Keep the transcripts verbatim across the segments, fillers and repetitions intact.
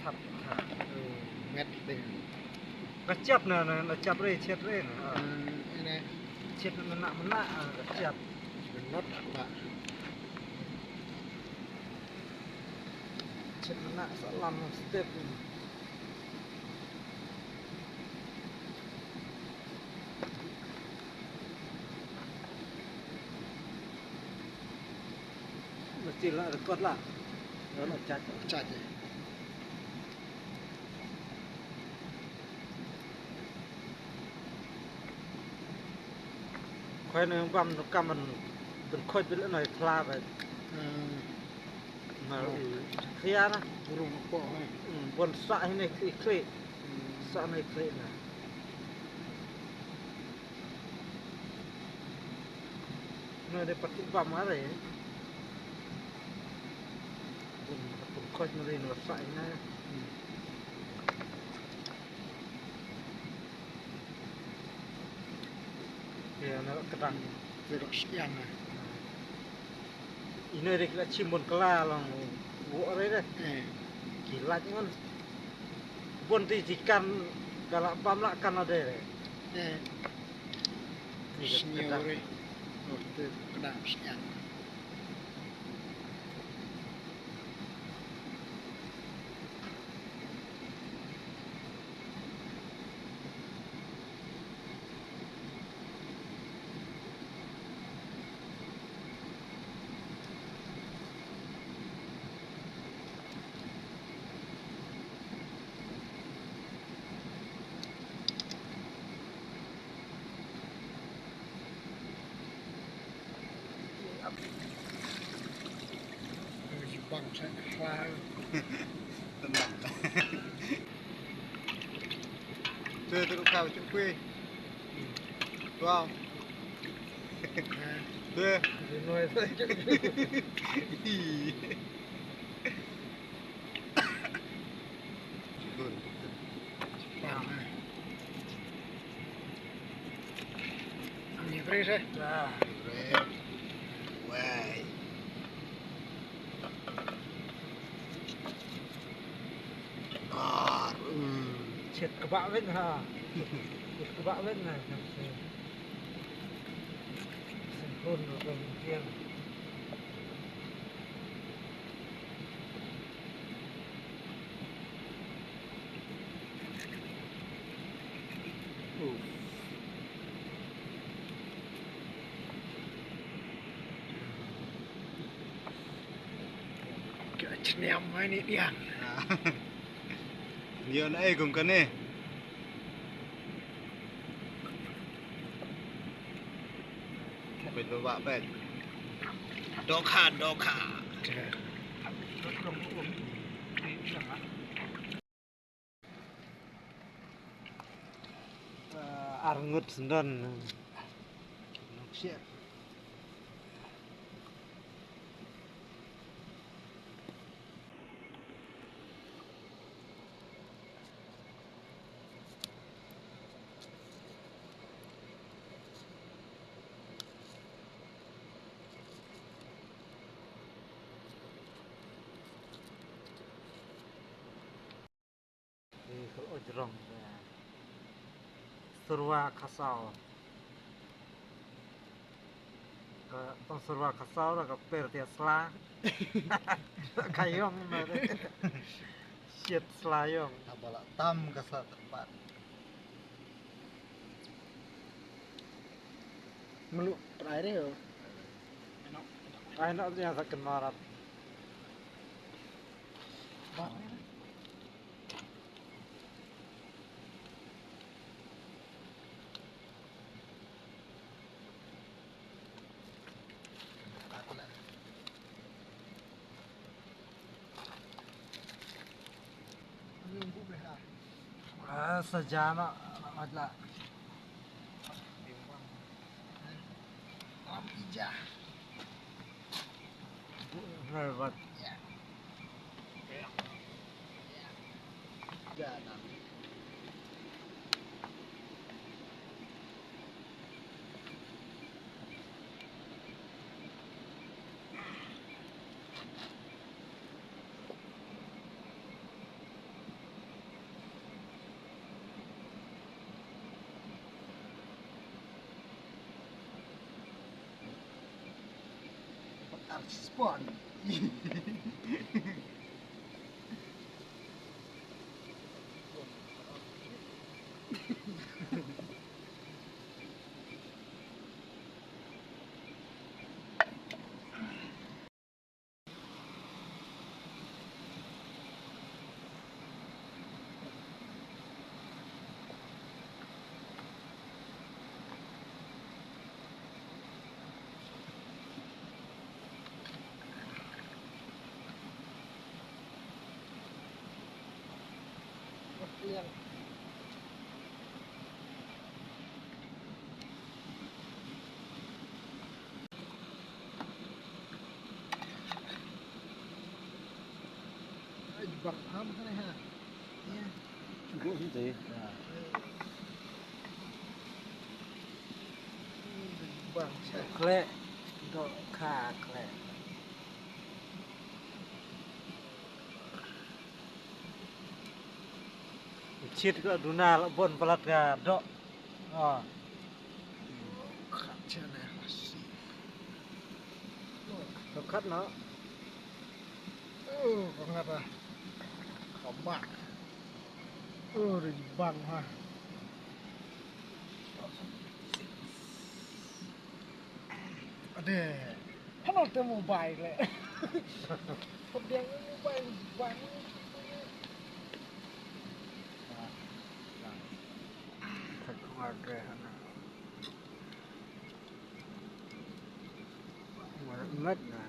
Thap, thap. Met ding. Ka chap na, na, na chap re, chet re na. Hmm, ene. Chet na, na, na, na, ka chap. Not ba. Chet na, na, sa lam step. Mesti la record la. Dah nak chat. Chat je. Khoi ne bam kam ban, ban khoi bil na khla ba. Hmm. Na khia na. Rung po. Hmm, bon sa hine khli khli. Hmm. Sa ne khli na. Nga dei pat tip bam are. Bun, bun khoj na ri na sa ina. Ya, na kedang. Virus yang na. Ina ri kila chimbon kela long. Wo are de. Eh. Kilat ngon. Bun ti jikan kala bam la kan ade de. Eh. Sniaw re. Oh, tu kedang sniang. Tenang. Tuh, tuh, kau cuk kui. Wow. Tuh. Ni fresh eh. Fresh. Wai. Ar. Chet kebak wen ha. Chet kebak wen ha. Sempurna pemutian. Ka chniam mai ni dia. Dia na ai kum kane. Pet lo ba pet. Dokha, dokha. Ar ngut sendon. Ojrong. Surwa khasaw. Ka tong surwa khasaw la ka per tia sla. Ka yong ma de. Shit sla yong. Abala tam ka sla tempat. Melu trai de. Ai nak dia sa kenmarat. Ah, sajana, matla. Ija. Spawn. Ai, bang ham kane ha. Ya. Cukup sih tadi. Ya. Bang, khleh. Dok kha khleh. Chit ka duna la bon palat ka dok. Ah. Khat chene. Dok khat no. Oh, khat ah. Khamat. Oh, ri bang ha. Ade. Hano te mobile le. Podiang mobile bang. Khat kong ade hana. Mar mat na.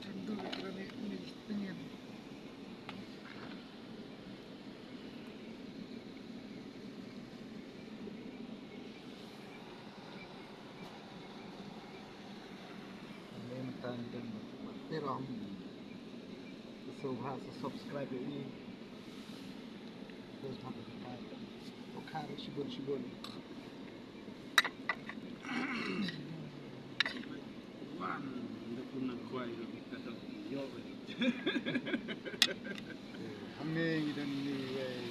Tendu kerana ini tengin. Ane mata ning ba te rom. Subscribe ïa i. Subscribe. Shibun shibun. Wan, da pun na kwai na bika da yo. Hame ngi dan ni wei.